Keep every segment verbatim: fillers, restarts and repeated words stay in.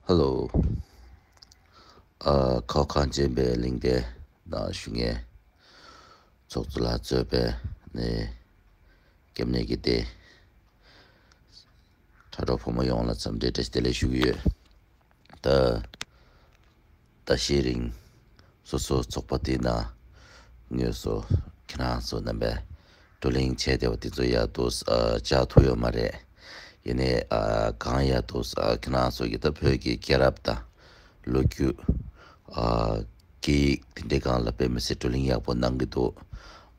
ཧེ་ལོ། ཨ། ཁོ་གངས་ཅན་པའི་གླིང་པའི་ནང་བཞུགས་མཁན་ཚོགས་གཙོ་ལགས་གཙོས་པའི་ནས་སྐྱབས་གནས་ཀྱི་སྡེ། དྲ་གྲོགས་ཕོ་མོ་ཡོངས་ལ་འཚམས་འདྲི་བཀྲ་ཤིས་བདེ་ལེགས་ཞུ་གི་ཡོད། ད་ཟླ་ཤས་རིང་སོ་སོ་ཚོགས་པ་དེའི་ནང་དངོས་སུ་ཁྱེད་རང་ཚོ་རྣམ་པས་བགྲོ་གླེང་བྱས་བསྡད་པ་དེ་ཚོ་ཡར་དུ་ཨ་བཅར་ཐུབ་ཡོད་མ་རེད། ཡིན་ནའི་ཨ་གང་ཡར་དུ་ཨ་ཁྱེད་རང་ཚོ་གི་ད་བོད་ཀྱི་རྒྱལ་རབས་དང་ལོ་རྒྱུས། ཨ་སྐད་ཡིག་དེ་འདྲའི་སྒང་ལ་དཔེ་མི་སྲིད་བགྲོ་གླེང་ཡག་པོ་གནང་གི་འདུག་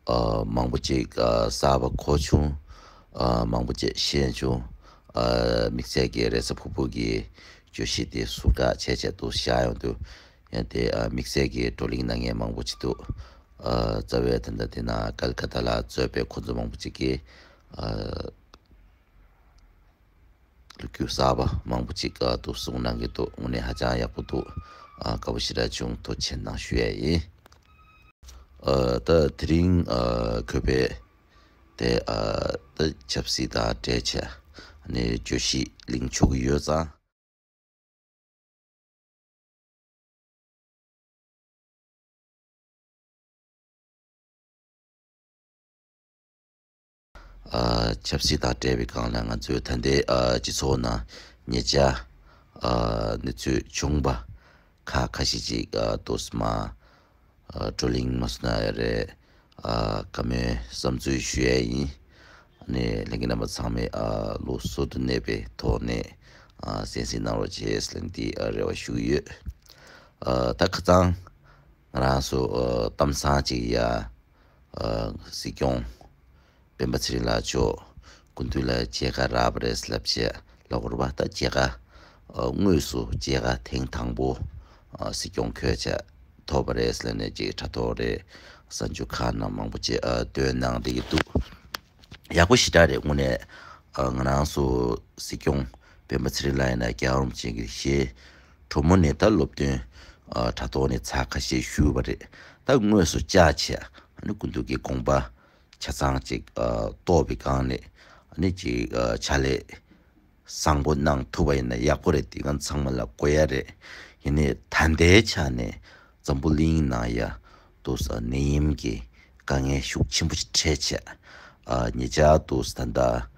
ཨ་མང་པོ་ཅིག་ཨ་གསར་པ་གོ་བྱུང་། ཨ་མང་པོ་ཅིག་ཤེས་བྱུང་། ཨ་དམིགས་བསལ་གྱི་རེས་གཟའ་ཕུར་བུ་གི་བརྗོད་གཞི་དེ་ཟུར་བཀག་བྱས་བྱས་འདུག་བཞག་ཡོང་དུས། ཡང་དེ་ཨ་དམིགས་བསལ་གྱི་བགྲོ་གླེང་གནང་མཁན་མང་པོ་ཅིག་འདུག་ཨ་རྩ་བའི་ད་ལྟ་དེ་ན་ཀལ་ཀ་ཏ་ལ་གཙོས་པའི་ཁོང་ཚོ་མང་པོ་ཅིག་གིས་ཨ་ལོ་རྒྱུས་གསར་པ་མང་པོ་ཅིག་ཨ་འདུག་གསུངས་གནང་གི་འདུག་དངོས་གནས་ཧ་ཅང་ཡག་པོ་འདུག་ཨ་དགའ་པོ་ཞེ་དྲག་བྱུང་། ཐུགས་རྗེ་ཆེ་གནང་ཞུ་ཡས་ཡིན། ཨ་ད་དེ་རིང་ཨ་གུས་པས་དེ་ཨ་ད་ཆབ་སྲིད་དང་འབྲེལ་བྱས་ནས་བརྗོད་གཞི་གླེང་ཆོག་གི་ཡོད་ཙང་། ཨ་ཆབ་སྲིད་དང་འབྲེལ་བའི་སྒང་ལ་ང་ཚོའི་ད་ལྟའི་ཨ་སྤྱི་ཚོགས་ནང་ཉེ་ཆར་ཨ་གནས་ཚུལ་བྱུང་བ་ཁག་ཁ་ཤས་ཅིག་ཨ་ཏོག་ཙམ་ཨ་བགྲོ་གླེང་མ་སོང་ན་ཡ་རེད། ཨ་བཀའ་མོལ་བསམ་ཚུལ་ཞུ་ཡས་ཡིན། ཨ་ནི་ལྷན་རྒྱས་རྣམ་པ་ཚང་མས་ཨ་བློ་གསར་དུ་གནས་པའི་ཐོག་ནས་ཨ་གསན་གཟིགས་གནང་རོགས་བྱེད་ཟེར་ནས་འདི་ཨ་རེ་བ་ཞུ་གི་ཡོད། ཨ་ད་ཁ་སང་ང་རང་ཚོ་ཨ་གཏམ་བཟང་ཅིག་ཡ། ཨ་སྲིད་སྐྱོང་སྤེན་པ་ཚེ་རིང་ལགས་མཆོག་སྐུ་མདུན་ལ་མཇལ་ཁ་རག་པ་རེད་ལབ་བྱས་ལབ་དགོས་རེད་པ། ད་མཇལ་ཁ་ཨ་དངོས་སུ་མཇལ་ཁ་ཐེངས་དང་པོ་ཨ་སྲིད་སྐྱོང་མཁྱེན་ཅིག་ཐོབ་པ་རེད་ཟེར་ནས་ཅིག་དྲ་ཐོག་རེད། གསར་འགྱུར་ཁག་ནང་མང་པོ་ཅིག་ཨ་བཏོན་གནང་བསྡད་ཀྱི་འདུག་ཡག་པོ་ཞེ་དྲག་རེད། དངོས་གནས་ཨ་ང་རང་ཚོ་སྲིད་སྐྱོང་སྤེན་པ་ཚེ་རིང་ལགས་ཡིན་ན་རྒྱལ་བ་རིན་པོ་ཆེ་གི་ཞལ་དྲོན་མོ་ནས་ད་སློབ་སྟོན་ཨ་དྲ་ཐོག་ནས་ཚར་ཁ་ཤས་ཞུས་པ་རེད། ད་དངོས་སུ་བཅར་བྱས་ཨ་ནི་སྐུ་མདུན་གྱི་དགོངས་པ་ཆ་ཚང་ཅིག་ཨ་རྟོགས་པའི་སྒང་ནས་ཨ་ནི་ཅིག་ཨ་ཕྱག་ལས་བཟང་པོ་གནང་ཐུབ་པ་ཡིན་ན་ཡག་པོ་རེད། དེ་ང་ཚང་མ་ལ་དགོས་ཡ་རེད། ཡིན་ནའི་ད་ལྟའི་ཆ་ནས་འཛམ་བུ་གླིང་ནང་ཡ་ཏོག་ཙམ་ནད་ཡམས་ཀྱི་དཀའ་ངལ་ཤུགས་ཆེན་པོ་ཞིག་འཕྲད་བྱས། ཨ་ཉེ་ཆར་ཏོག་ཙམ་ད་ལྟ་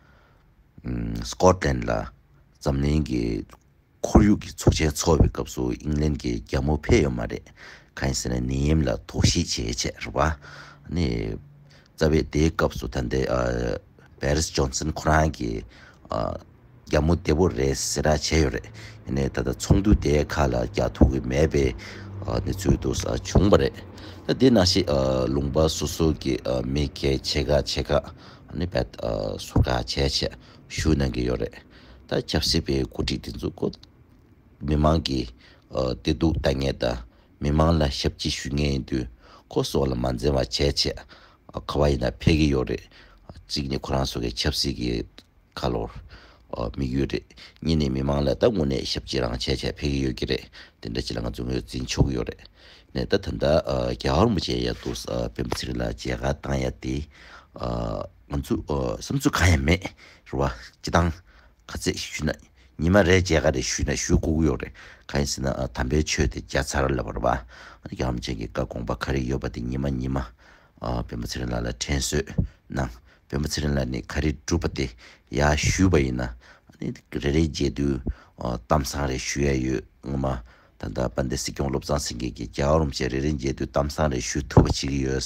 ཨམ་སི་ཀོཊ་ལན་ལ་འཛམ་གླིང་གི་ཁོར་ཡུག་གི་ཚོགས་ཆེན་ཚོགས་པའི་སྐབས་སུ་ཨིང་ལན་གྱི་རྒྱལ་མོ་ཕེབས་ཡོད་མ་རེད། གང་ཡིན་ཟེར་ན་ནད་ཡམས་ལ་དོགས་གཞི་བྱས་བྱས་རེད་པ། ཨ་ནི་རྩ་བའི་དེའི་སྐབས་སུ་ད་ལྟའི་ཨ་བྷེ་རིས་ཇོན་སན་ཁོ་རང་གིས་ཨ་རྒྱལ་མོ་བདེ་པོ་རེད་ཟེར་ར་བྱས་ཡོད་རེད། ཡིན་ནའི་ད་ལྟ་ཚོགས་འདུ་དེའི་ཁ་ལ་རྒྱག་ཐུབ་ཀྱི་མེད་པའི་ཨ་གནས་ཚུལ་དུ་ཨ་བྱུང་བ་རེད། ད་དེ་ནང་བཞིན་ཨ་ལུང་པ་སོ་སོ་གི་ཨ་མི་སྒེར་ཆེ་ཁག་ཆེ་ཁག་ཨ་ནི་བད་ཨ་ཟུར་བཀག་བྱས་བྱས་བཞུགས་གནང་གི་ཡོད་རེད། ད་ཆབ་སྲིད་པའི་འགོ་ཁྲིད་དེ་ཚོ་ཁོ་མི་མང་གི་ཨ་བདེ་སྡུག་ལྟ་མཁན་དང་མི་མང་ལ་ཞབས་ཕྱི་ཞུ་མཁན་ཡིན་དུས་ཁོ་སོགས་ལ་མ་འཛེམ་པ་བྱས་བྱས་ཨ་ག་བ་ཡིན་ན་ཕེབས་ཀྱི་ཡོད་རེད། གཅིག་ནས་ཁོ་རང་ཚོ་གི་ཆབ་སྲིད་ཀྱི་ཁ་ལོར་ཨ་དམིགས་ཡུལ་རེད། གཉིས་ནས་མི་མང་ལ་ད་དངོས་གནས་ཞབས་ཕྱི་རང་བྱས་བྱས་ཕེབས་ཀྱི་ཡོད་ཀྱི་རེད། དེ་འདྲ་ཅིག་ལ་ང་ཚོ་ངོས་འཛིན་ཆོག་གི་ཡོད་རེད། ནས་ད་ད་ལྟ་ཨ་རྒྱལ་བ་རིན་པོ་ཆེ་ཡ་དུ་ཨ་སྤེན་པ་ཚེ་རིང་ལ་མཇལ་ཁ་བཏང་ཡ་དེ་ཨ་ང་ཚོ་ཨ་བསམ་ཚུལ་གང་ཡང་མེད་རེད་བ། སྤྱི་བཏང་ག་ཚད་ཞུས་ན་ཉི་མ་རེ་མཇལ་ཁ་རེ་ཞུས་ན་ཞུ་དགོས་ཀྱི་ཡོད་རེད། གང་ཡིན་ཟེར་ན་ཨ་དམ་པའི་ཆོས་དེ་བརྒྱ་ཚར་ལབ་པ་རེད་བ། ཨ་ནི་རྒྱལ་བ་རིན་པོ་ཆེ་གི་བཀའ་དགོངས་པ་ག་རེ་ཡོད་པ་དེ་ཉི་མ་ཉི་མ་ཨ་སྤེན་པ་ཚེ་རིང་ལགས་ལ་དྲན་གསོས་གནང་། སྤེན་པ་ཚེ་རིང་ལགས་ནས་ག་རེ་བསྒྲུབས་པ་དེ་ཡར་ཞུས་པ་ཡིན་ན་ཨ་ནི་རེ་རེ་མཇལ་དུས་ཨ་གཏམ་བཟང་རེ་ཞུ་ཡ་ཡོད། ངོ་མ་ད་ལྟ་དཔལ་ལྡན་སྲིད་སྐྱོང་བློ་བཟང་སེང་གེ་གིས་རྒྱལ་བ་རིན་པོ་ཆེ་རེ་རེ་མཇལ་དུས་གཏམ་བཟང་རེ་ཞུ་ཐུབ་པ་བྱེད་ཀྱི་ཡོད་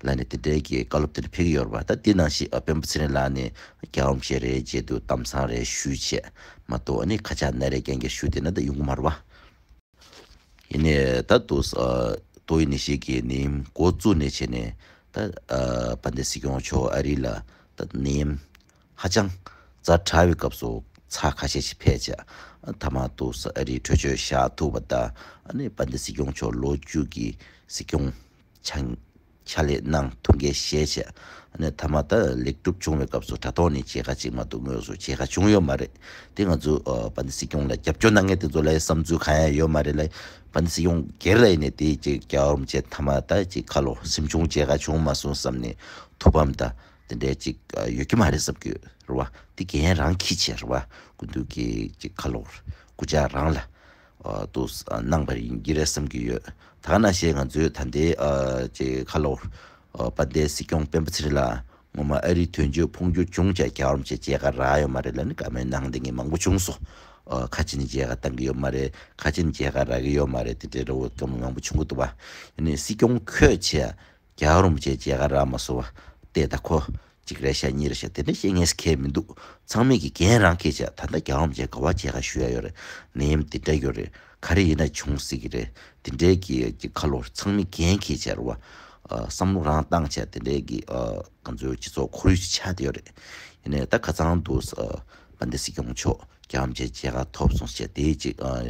ལབ་ནས་དེ་འདྲའི་གི་བཀའ་སློབ་དེ་འདྲ་ཕེབས་ཀྱི་ཡོད་རེད་པ། ད་དེ་ནང་བཞིན་ཨ་སྤེན་པ་ཚེ་རིང་ལགས་ནས་རྒྱལ་བ་རིན་པོ་ཆེ་རེ་རེ་མཇལ་དུས་གཏམ་བཟང་རེ་ཞུས་བྱས་མ་གཏོགས་ཨ་ནི་ཁ་ཆག་སྣ་རལ་རྐྱང་རྐྱང་ཞུ་བསྡད་ན་ད་ཡོང་གི་མ་རེད་པ། ཡིན་ནའི་ད་དུ་ཨ་ཏོག་དབྱིབས་ནད་གཞི་གི་ནད་ཡམས་འགོ་བཙུགས་ནས་བྱས་ནས་ད་ཨ་དཔལ་ལྡན་སྲིད་སྐྱོང་མཆོག་ཨ་རི་ལ་ད་ནད་ཡམས་ཧ་ཅང་ཛ་དྲག་པའི་སྐབས་སུ་ཚར་ཁ་ཤས་ཤིག་ཕེབས་བྱས། ཨ་མཐའ་མ་དུ་ཨ་རིའི་གྲོས་ཆོད་བཞག་ཐུབ་པ་དང་ཨ་ནི་དཔལ་ལྡན་སྲིད་སྐྱོང་མཆོག་ལོ་བཅུ་གི་སྲིད་སྐྱོང་ཕྱག་ཕྱག་ལས་གནང་ཐུབ་མཁན་ཞེས་བྱས། ཨ་ནི་མཐའ་མ་ད་ལེགས་གྲུབ་བྱུང་བའི་སྐབས་སུ་དྲ་ཐོག་ནས་མཇལ་ཁ་གཅིག་མ་གཏོགས་དངོས་སུ་མཇལ་ཁ་བྱུང་ཡོད་མ་རེད། དེ་ང་ཚོ་ཨ་དཔལ་ལྡན་སྲིད་སྐྱོང་ལ་རྒྱབ་སྐྱོར་གནང་མཁན་དེ་ཚོ་ལ་བསམ་ཚུལ་གང་ཡང་ཡོད་མ་རེད་ལ། དཔལ་ལྡན་སྲིད་སྐྱོང་སྒེར་ལ་ཡིན་ནའི་དེ་ཅིག་རྒྱལ་བ་རིན་པོ་ཆེ་མཐའ་མ་ད་ཅིག་ཁ་ལོ་སེམས་ཆུང་མཇལ་ཁ་བྱུང་མ་སོང་བསམ་ནས་ཐུགས་ཕམ་དང་དེ་འདྲའི་ཅིག་ཨ་ཡོད་ཀྱི་མ་རེད་བསམ་གྱི་ཡོད་རེད་བ། དེ་འགན་རང་འཁྱེར་བྱས་རེད་བ། སྐུ་མདུན་གྱི་ཅིག་ཁ་ལོ་སྐུ་ཕྱྭ་རང་ལ། ཨ་དུ་ཨ་གནང་བ་ཡིན་གྱི་རེད་བསམ་གྱི་ཡོད། ད་ག་ནང་བཞིན་ང་ཚོའི་ད་ལྟའི་ཨ་ཅེ་ཁ་ལོ་ཨ་དཔལ་ལྡན་སྲིད་སྐྱོང་སྤེན་པ་ཚེ་རིང་ལགས་སྔོན་མ་ཨ་རིའི་དོན་གཅོད་ཕོ་རྒྱུད་བྱུང་བྱས་རྒྱལ་བ་རིན་པོ་ཆེ་མཇལ་ཁ་རག་ཡོད་མ་རེད་ལབ་ནས་བཀའ་མོལ་གནང་བསྡད་མཁན་མང་པོ་བྱུང་སོང་། ཨ་ཁ་ཆེ་ནས་མཇལ་ཁ་བཏང་གི་ཡོད་མ་རེད། ཁ་ཆེ་ནས་མཇལ་ཁ་རག་གི་ཡོད་མ་རེད། དེ་འདྲའི་རེ་བ་བཏོན་མཁན་མང་པོ་བྱུང་གི་འདུག་པ། ཡིན་ནའི་སྲིད་སྐྱོང་འཁོད་བྱས་རྒྱལ་བ་རིན་པོ་ཆེ་མཇལ་ཁ་རག་མ་སོང་བ་བལྟས། ད་ཁོ་གཅིག་རེད་ཤག་གཉིས་རེད་ཤག་དེ་འདྲ་བཤད་མཁན་ཞིག་གང་ཡང་མི་འདུག་ཚང་མས་ཀྱི་འགན་རང་འཁྱེར་བྱས། ད་ལྟ་རྒྱལ་བ་རིན་པོ་ཆེ་ག་པར་མཇལ་ཁ་ཞུ་ཡ་ཡོད་རེད། ནད་ཡམས་འདི་འདྲ་ཡོད་རེད། ག་རེ་ཡིན་ན་བྱུང་སྲིད་ཀྱི་རེད། དེ་འདྲའི་གི་གི་ཁ་ལོ་ཚང་མས་འགན་འཁྱེར་བྱས་རེད་བ། ཨ་བསམ་བློ་རང་བཏང་བྱས་དེ་འདྲའི་གི་ཨ་ང་ཚོའི་སྤྱི་ཚོགས་ཁོར་ཡུག་ཅིག་ཆགས་བསྡད་ཡོད་རེད། ཡིན་ནའི་ད་ཁ་སང་དུ་ཨ་དཔལ་ལྡན་སྲིད་སྐྱོང་མཆོག་རྒྱལ་བ་རིན་པོ་ཆེ་མཇལ་ཁ་ཐོབ་སོང་བྱས་དེའི་ཅིག་ཨ་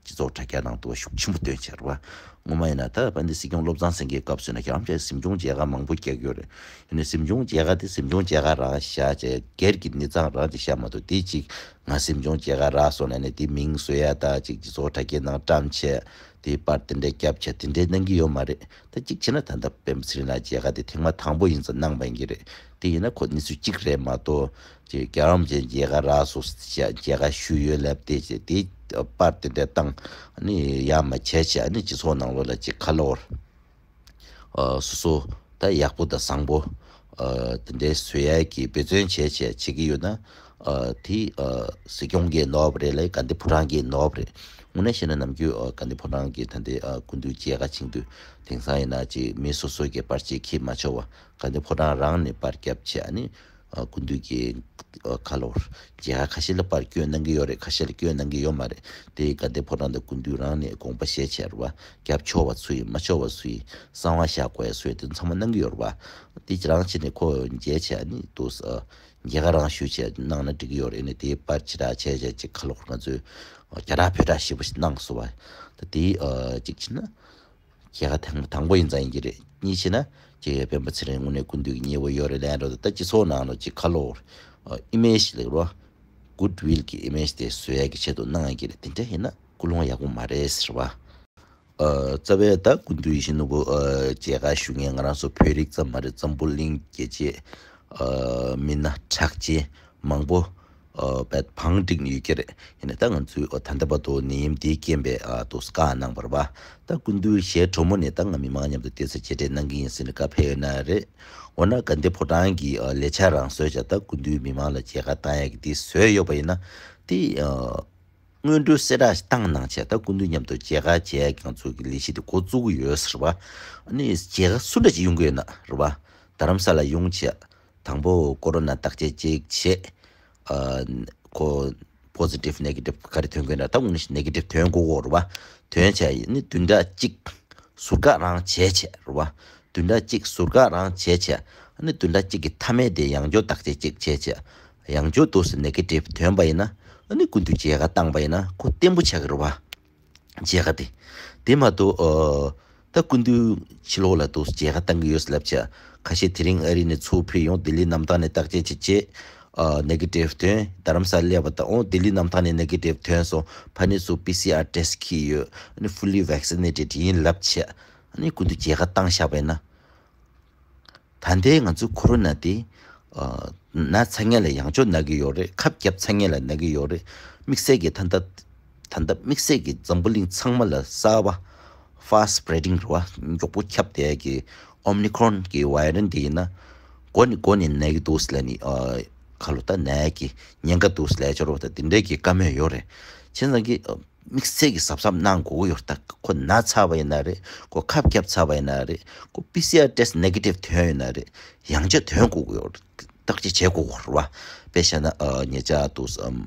སྤྱི་ཚོགས་དྲ་རྒྱ་ནང་དུ་ཤུགས་ཆེན་པོ་བཏོན་བྱས་རེད་བ། སྔོན་མ་ཡིན་ན་ད་དཔལ་ལྡན་སྲིད་སྐྱོང་བློ་བཟང་སེང་གེའི་སྐབས་སུ་ཡིན་ན་རྒྱལ་བ་རིན་པོ་ཆེ་གཟིམ་ཆུང་མཇལ་ཁ་མང་པོ་བརྒྱབ་ཡོད་རེད། ཡིན་ནའི་གཟིམ་ཆུང་མཇལ་ཁ་དེ་གཟིམ་ཆུང་མཇལ་ཁ་རང་བཞག་བྱས་སྒེར་གྱི་གནས་ཚང་རང་ཅིག་བཞག་མ་གཏོགས། དེ་ཅིག་ང་གཟིམ་ཆུང་མཇལ་ཁ་རག་སོང་ལབ་ནས་དེ་མིང་བཟོ་ཡ་དང་ཅིག་སྤྱི་ཚོགས་དྲ་རྒྱའི་ནང་བཀྲམ་བྱས་དེ་པར་དེ་འདྲ་བརྒྱབ་བྱས་དེ་འདྲ་གནང་གི་ཡོད་མ་རེད། ད་གཅིག་བྱས་ན་ད་ལྟ་སྤེན་པ་ཚེ་རིང་ལགས་མཇལ་ཁ་དེ་ཐེངས་མ་དང་པོ་ཡིན་ཙང་གནང་བ་ཡིན་གྱི་རེད། དེ་ཡིན་ན་ཁོ་གནས་ཚུལ་གཅིག་རེད་མ་གཏོགས། ཅིག་རྒྱལ་བ་རིན་པོ་ཆེ་མཇལ་ཁ་རག་སོང་ཟེར་བྱས་མཇལ་ཁ་ཞུས་ཡོད་ལབ་བསྡད་བྱས་དེ་པར་དེ་འདྲ་བཏང་ཨ་ནི་ཡར་མར་བྱས་བྱས་ཨ་ནི་སྤྱི་ཚོགས་ནང་ལོགས་ལ་ཅིག་ཁ་ལོ་བར། ཨ་སོ་སོ་ད་ཡག་པོ་དང་བཟང་པོ་ཨ་དེ་འདྲའི་བཟོ་ཡས་ཀྱི་འབད་བརྩོན་བྱས་བྱས་བྱེད་ཀྱི་ཡོད་ན། ཨ་དེ་ཨ་སྲིད་སྐྱོང་གིས་ནོར་བ་རེད་ལ་དགའ་ལྡན་ཕོ་བྲང་གིས་ནོར་བ་རེད། དངོས་གནས་བཤད་ན་ནམ་རྒྱུན་ཨ་དགའ་ལྡན་ཕོ་བྲང་གི་ད་ལྟའི་ཨ་སྐུ་མདུན་མཇལ་ཁ་བྱེད་དུས་དེང་སང་ཡིན་ན་ཅིག་མི་སོ་སོ་གིས་པར་ཅིག་འཁྱེར་མ་ཆོག་པ་དགའ་ལྡན་ཕོ་བྲང་རང་ནས་པར་བརྒྱབ་བྱས་ཨ་ནི་ཨ་སྐུ་མདུན་གྱི་ཨ་ཁ་ལོ་བར་མཇལ་ཁ་ཁ་ཤས་ལ་པར་སྐྱོན་གནང་གི་ཡོད་རེད། ཁ་ཤས་ལ་སྐྱོན་གནང་གི་ཡོད་མ་རེད། དེ་དགའ་ལྡན་ཕོ་བྲང་དང་སྐུ་མདུན་རང་ནས་དགོངས་པ་བཞེས་བྱས་རེད་བ། རྒྱབ་ཆོག་པ་སུ་ཡིན་མ་ཆོག་པ་སུ་ཡིན་གསང་བ་བཞག་དགོས་ཡ་སུ་ཡིན་དེ་ཚང་མ་གནང་གི་ཡོད་རེད་བ། དེ་རང་བྱས་ནས་ཁོ་མཇལ་བྱས་ནི་འདུག་ཨ་མཇལ་ཁ་རང་ཞུས་བྱས་གནང་ན་འགྲིག་གི་ཡོད་རེད། ནི་དེའི་པར་ཕྱི་དྲགས་བྱས་བྱས་ཅིག་ཁ་ལོ་བར་ང་ཚོས་རྒྱ་གྲགས་བོད་གྲགས་ཞེ་པོ་ཞིག་གནང་སོང་བ། ད་དེ་ཨ་གཅིག་བྱས་ན། རྒྱལ་ཁ་ཐེངས་མ་དང་པོ་ཡིན་ཙང་ཡིན་གྱི་རེད། གཉིས་བྱས་ན་ཅིག་སྤེན་པ་ཚེ་རིང་དངོས་གནས་སྐུ་མདུན་གྱི་མཉེས་པོ་ཡོད་རེད་ལན་རོ། ད་སྤྱི་ཚོགས་ནང་ལ་ཅིག་ཁ་ལོ་ཨ་ཨི་མེ་ཇི་ལབ་རོ། གུཌ་ཝིལ་གྱི་ཨི་མེ་ཇི་དེ་བཟོ་ཡ་གི་ཆེད་དུ་གནང་ཡ་གི་རེད། དེ་འདྲ་ཡིན་ན་ཀུན་སློང་ཡག་པོ་མ་རེད་ཟེར་བ། ཨ་རྩ་བའི་ད་སྐུ་མདུན་ཡིད་བཞིན་ནོར་བུ་ཨ་མཇལ་ཁ་ཞུ་མཁན་ང་རང་ཚོ་བོད་རིགས་ཙམ་མ་རེད། འཛམ་བུ་གླིང་རྒྱལ་སྤྱིའི་ཨ་མི་སྣ་གྲགས་ཅན་མང་པོ་ཨ་བད་བང་བསྒྲིགས་ནས་ཡོད་ཀྱི་རེད། ཡིན་ནའི་ད་ང་ཚོས་ཨ་ད་ལྟ་བར་དུ་ནད་ཡམས་འདིའི་རྐྱེན་པས་ཨ་ཏོག་ཙམ་བཀག་གནང་བ་རེད་པ། ད་སྐུ་མདུན་ཞལ་དྲོན་མོ་ནས་ད་ང་མི་མང་མཉམ་དུ་ཏོག་ཙམ་མཇལ་འཕྲད་གནང་གི་ཡིན་ཟེར་ནས་བཀའ་ཕེབས་ཡོད་ན་རེད། འོ་ན་དགའ་ལྡན་ཕོ་བྲང་གིས་ཨ་ལས་འཆར་རང་བཟོས་བྱས་ད་སྐུ་མདུན་མི་མང་ལ་མཇལ་ཁ་བཏང་ཡག་གི་དེ་བཟོས་ཡོད་པ་ཡིན་ན་དེ་ཨ། སྔོན་འགྲོའི་གསལ་བསྒྲགས་ཤིག་བཏང་གནང་བྱས་ད་སྐུ་མདུན་མཉམ་དུ་མཇལ་ཁ་བྱེད་ཡ་གི་ང་ཚོ་གི་ལས་གཞི་དེ་འགོ་བཙུགས་ཀྱི་ཡོད་ཟེར་བ། ཨ་ནི་མཇལ་ཁ་སུ་འདྲ་ཅིག་ཡོང་གི་ཡོད་ན་རེད་བ། རྡ་རམ་ས་ལ་ཡོང་བྱས་དང་པོ་ཀོ་རོ་ན་བརྟག་དཔྱད་ཅིག་བྱས། ཨ་ཁོ་པོ་ཟི་ཊིབ་ནེ་གེ་ཊིབ་ག་རེ་ཐོན་གི་ཡོད་ན་ད་དངོས་གནས་ནེ་གེ་ཊིབ་ཐོན་དགོས་ཀྱི་ཡོད་རེད་བ། ཐོན་བྱས་ནི་བདུན་ཕྲག་གཅིག་ཟུར་བཀག་རང་བྱས་བྱས་རེད་བ། བདུན་ཕྲག་གཅིག་ཟུར་བཀག་རང་བྱས་བྱས། ཨ་ནི་བདུན་ཕྲག་གཅིག་གི་མཐའ་མའི་དེ་ཡང་བསྐྱར་བརྟག་དཔྱད་ཅིག་བྱས་བྱས། ཡང་བསྐྱར་ཏོག་ཙམ་ནེ་གེ་ཊིབ་ཐོན་པ་ཡིན་ན། ཨ་ནི་སྐུ་མདུན་མཇལ་ཁ་བཏང་པ་ཡིན་ན་ཁོ་བརྟན་པོ་ཆགས་ཀྱི་རེད་བ། མཇལ་ཁ་དེ། དེ་མ་གཏོགས་ཨ་ད་སྐུ་མདུན་ཕྱི་ལོགས་ལ་ཏོག་ཙམ་མཇལ་ཁ་བཏང་གི་ཡོད་ཟེར་ལབ་བྱས། ཁ་ཤས་དེ་རིང་ཨ་རི་ནས་ཚུར་ཕེབས་ཡོང་ལྡི་ལི་གནམ་ཐང་ནས་བརྟག་དཔྱད་བྱས་བྱས། ཨ་ནེ་གེ་ཊིབ་ཐོན། རྡ་རམ་ས་ལ་སླེབས་པ་དང་འོ་ལྡི་ལི་གནམ་ཐང་ནས་ནེ་གེ་ཊིབ་ཐོན་སོང་། ཕ་ནི་ཚུར་པི་སི་ཨར་ཊེ་སི་ཊི་འཁྱེར་ཡོད། ཨ་ནི་ཕུ་ལི་ཝེག་སི་ནེ་ཊེཌ་ཡིན་ལབ་བྱས། ཨ་ནི་སྐུ་མདུན་མཇལ་ཁ་བཏང་བཞག་པ་ཡིན་ན། ད་ལྟའི་ང་ཚོའི་ཁོ་རོ་ན་དེ་ཨ་ན་ཚ་མཁན་ལ་ཡང་བསྐྱར་ན་གི་ཡོད་རེད། ཁབ་བརྒྱབ་ཚར་མཁན་ལ་ན་གི་ཡོད་རེད། དམིགས་བསལ་གྱི་ད་ལྟ་ད་ལྟ་དམིགས་བསལ་གྱི་འཛམ་བུ་གླིང་ཚང་མ་ལ་གསར་པ་ཧྥ་སི་ཊི་སི་པི་རེ་ཌིང་རེད་བ། མགྱོགས་པོ་ཁྱབ་བསྡད་ཡ་གི་ཨོ་མི་ཀྲོན་གྱི་ཝེ་རི་ཡན་ཊི་དེ་ཡིན་ན་མགོ་ནས་མགོ་ནས་ན་གི་འདུག་ཟེར་ལབ་ནི་ཨ་ཁ་ལོ་ད་ན་ཡ་གི་ཉེན་ཁ་འདུག་ཟེར་ལབ་ཡ་ཅིག་ཡོད་རེད་བ། ད་དེ་འདྲའི་གི་བཀའ་མོལ་ཡོད་རེད། བྱས་ཙང་གི་ཨ། དམིགས་བསལ་གྱི་གཟབ་གཟབ་གནང་དགོས་ཀྱི་ཡོད་རེད། ད་ཁོ་ན་ཚར་བ་ཡིན་ན་རེད། ཁོ་ཁབ་བརྒྱབ་ཚར་བ་ཡིན་ན་རེད། ཁོ་པི་སི་ཨར་ཊེ་སི་ཊི་ནེ་གེ་ཊིབ་ཐོན་ཡོད་ན་རེད། ཡང་བསྐྱར་ཐོན་དགོས་ཀྱི་ཡོད་རེད། བརྟག་དཔྱད་བྱེད་དགོས་ཀྱི་ཡོད་རེད་བ། དཔེ་བཞག་ན་ཨ་ཉེ་ཆར་དུ་ཨམ་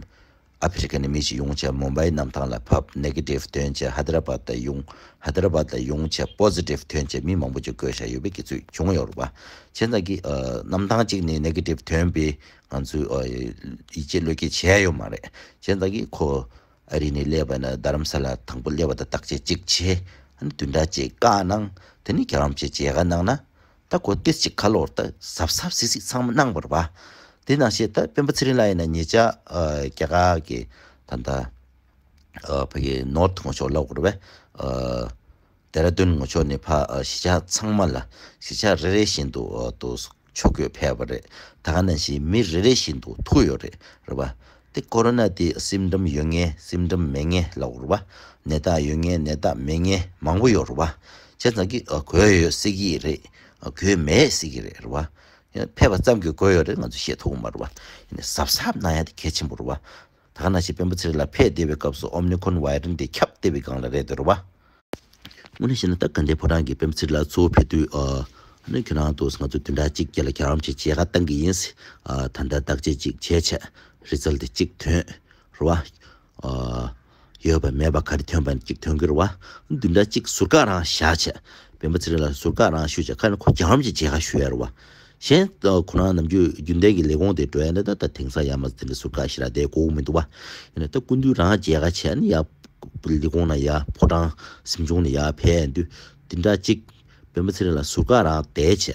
ཨ་ཕི་རི་ཀ་ནས་མི་ཞིག་ཡོང་བྱས་མུམ་བྷའི་གནམ་ཐང་ལ་ཕབ། ནེ་གེ་ཊིབ་ཐོན་བྱས་ཧ་དི་ར་བཱད་ལ་ཡོང་། ཧ་དི་ར་བཱད་ལ་ཡོང་བྱས་པོ་ཟི་ཊིབ་ཐོན་བྱས་མི་མང་པོ་ཅིག་བསྐོས་བཞག་ཡོད་པའི་དུས་ཚོད་བྱུང་ཡོད་རེད་བ། བྱས་ཙང་གི་ཨ་གནམ་ཐང་གཅིག་ནས་ནེ་གེ་ཊིབ་ཐོན་པས་ང་ཚོས་ཨ་ཡིད་ཆེས་བློས་འགེལ་བྱས་ཡོད་མ་རེད། བྱས་ཙང་གི་ཁོ། ཨ་རི་ནས་སླེབས་པ་ན་རྡ་རམ་ས་ལ་དང་པོ་སླེབས་པ་དང་བརྟག་དཔྱད་གཅིག་བྱས། ཨ་ནི་བདུན་ཕྲག་གཅིག་བཀག་གནང་། དེ་ནས་རྒྱལ་བ་རིན་པོ་ཆེ་མཇལ་ཁ་གནང་ན། ད་ཁོ་ཏོག་ཙམ་ཁ་ལོ་བར་ད་གཟབ་གཟབ་གཟིགས་གཟིགས་ཚང་མ་གནང་བ་རེད་པ། དེ་ནང་བཞིན་ད་སྤེན་པ་ཚེ་རིང་ལགས་ཡིན་ན་ཉེ་ཆར་ཨ་རྒྱ་གར་གྱི་ད་ལྟ་ཨ་ཕ་གི་ནོར་ཐི་ངོས་ཕྱོགས་ལབ་དགོས་རེད་པས། ཨ་ལྡེ་ར་ལྡུན་ངོས་ཕྱོགས་ནས་ཕར་ཨ་གཞིས་ཆགས་ཚང་མ་ལ་གཞིས་ཆགས་རེ་རེ་བཞིན་དུ་ཨ་ཏོག་ཙམ་ཕྱོགས་བསྐྱོད་ཕེབས་པ་རེད། ད་ག་ནང་བཞིན་མི་རེ་རེ་བཞིན་དུ་ཐུག་ཡོད་རེད། རེད་པ། དེ་ཀོ་རོ་ན་དེ་སིམ་ཊམ་ཡོད་མཁན་སིམ་ཊམ་མེད་མཁན་ལབ་དགོས་རེད་བ། ནད་རྟགས་ཡོད་མཁན་ནད་རྟགས་མེད་མཁན་མང་པོ་ཡོད་རེད་བ། བྱས་ཙང་གི་ཨ་འགོས་ཡོད་ཟེར་གྱི་རེད། ཨ་འགོས་མེད་ཟེར་གྱི་རེད་རེད་བ། ཡང་ཕེབས་པ་ཙམ་གྱིས་འགོས་ཡོད་རེད་ང་ཚོ་བཤད་ཐུབ་ཀྱི་མ་རེད་བ། ཡིན་ནའི་གཟབ་གཟབ་གནང་ཡ་དེ་གལ་ཆེན་པོ་རེད་བ། ད་ག་ནང་བཞིན་སྤེན་པ་ཚེ་རིང་ལགས་ཕེབས་བསྡད་པའི་སྐབས་སུ་ཨོ་མི་ཁོན་ཝེ་རི་ཡན་ཊི་དེ་ཁྱབ་བསྡད་པའི་སྒང་ལ་རེད་འདུག་རེད་བ། དངོས་གནས་བཤད་ན་ད་དགའ་ལྡན་ཕོ་བྲང་གིས་སྤེན་པ་ཚེ་རིང་ལགས་གཙོ་བོ་ཕེབས་དུས་ཨ་ནི་ཁྱོད་རང་ཚོ་ང་ཚོ་བདུན་ཕྲག་གཅིག་རྗེས་ལ་རྒྱལ་བ་རིན་པོ་ཆེ་མཇལ་ཁ་བཏང་གི་ཡིན། ཨ་ད་ལྟ་བརྟག་དཔྱད་ཅིག་བྱས་བྱས་རི་ཛལ་ཊི་གཅིག་ཐོན་རེད་བ། ཨ་ཡོད་པ་མེད་པ་ག་རེ་ཐོན་པ་གཅིག་ཐོན་གི་རེད་བ། བདུན་ཕྲག་གཅིག་ཟུར་བཀག་རང་བཞག་བྱས། སྤེན་པ་ཚེ་རིང་ལགས་ཟུར་བཀག་རང་བཞུགས་བྱས་ཁ་ནས་ཁོ་རྒྱལ་བ་རིན་པོ་ཆེ་མཇལ་ཁ་ཞུ་ཡ་རེད་བ། གཞན་ཁོ་རང་ནམ་རྒྱུན་རྒྱུན་ལྡན་གྱི་ལས་ཁུངས་དེ་འགྲོ་ཡ་ནི་ད་ལྟ་དེང་སང་ཡ་མ་དེ་འདྲ་ཟུར་བཀག་ཞེ་དྲག་དེ་དགོས་མི་འདུག་བ། ཡིན་ན་ད་སྐུ་མདུན་རང་མཇལ་ཁ་བྱས་ནས་ཡ། ལས་ཁུངས་ནང་ཡ་ཕོ་བྲང་གཟིམ་ཆུང་ནས་ཡར་ཕེབས་དུས་དེ་འདྲ་གཅིག་སྤེན་པ་ཚེ་རིང་ལགས་ཟུར་བཀག་རང་བསྡད་བྱས་